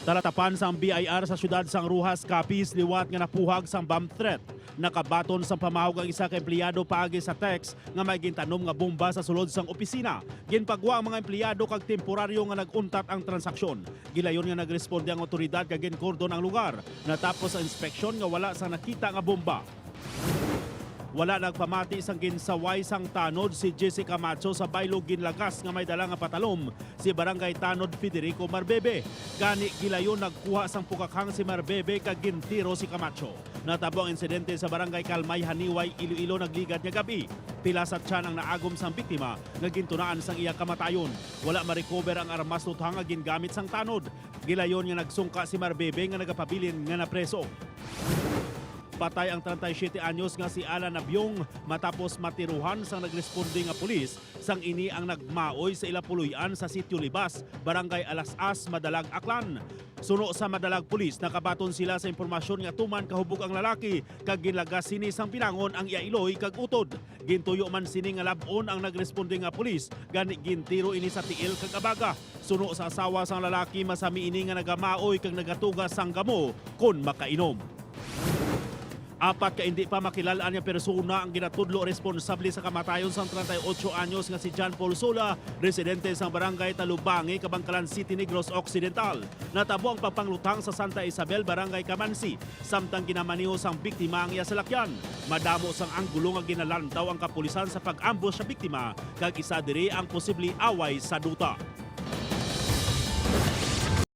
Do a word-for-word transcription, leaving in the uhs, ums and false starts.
Talatapan sang B I R sa siyudad sang Roxas, Capiz, liwat nga napuhag sang bomb threat. Nakabaton sang pamahog ang isa ka empleyado paagi sa text nga may gintanom nga bomba sa sulod sang opisina. Ginpagwa ang mga empleyado kag temporaryo nga nag-untat ang transaksyon. Gilayon nga nagresponde ang awtoridad kag ginkordon ang lugar. Natapos ang inspeksyon nga wala sang nakita nga bomba. Wala nagpamati sang ginsaway sang tanod si Jesse Camacho sa baylo ginlagas nga may dala nga patalom si Barangay Tanod Federico Marbebe. Gani gilayon nagkuha sang pukakhang si Marbebe kag gintiro si Camacho. Natabo ang insidente sa Barangay Kalmay, Janiuay, Iloilo, nagligad nga gab-i. Pila sa tiyan ang naagom sang biktima nga gintunaan sang iya kamatayon. Wala ma-recover ang armas luthang nga gingamit sang tanod. Gilayon nga nagsungka si Marbebe nga nagapabilin nga napreso. Patay ang treinta y siete anyos nga si Alan Nabiong matapos matiruhan sang nagresponde nga pulis sang ini ang nagmaoy sa ila puloy-an sa Sitio Libas, Barangay Alas-as, Madalag, Aklan. Suno sa Madalag Police, nakabaton sila sa impormasyon nga tuman kahubog ang lalaki kag ginlagas sini sang binangon ang iya iloy kag utod. Gintuyo man sini nga lab-on ang nagresponde nga pulis, gani gintiro ini sa tiil kag abaga. Suno sa asawa sang lalaki, masami ini nga nagamaoy kag nagatuga sang gamo kon makainom. Apat ka indi pa makilal-an nga persona ang ginatudlo responsable sa kamatayon sang treinta y ocho anyos nga si John Paul Sola, residente sang Barangay Talubangi, Kabankalan City, Negros Occidental. Natabo ang pagpangluthang sa Santa Isabel, Barangay Camansi, samtang ginamaneho sang biktima ang iya salakyan. Madamo sang anggulo nga ginalantaw ang kapulisan sa pag-ambush sa biktima, kag isa diri ang posible away sa duta.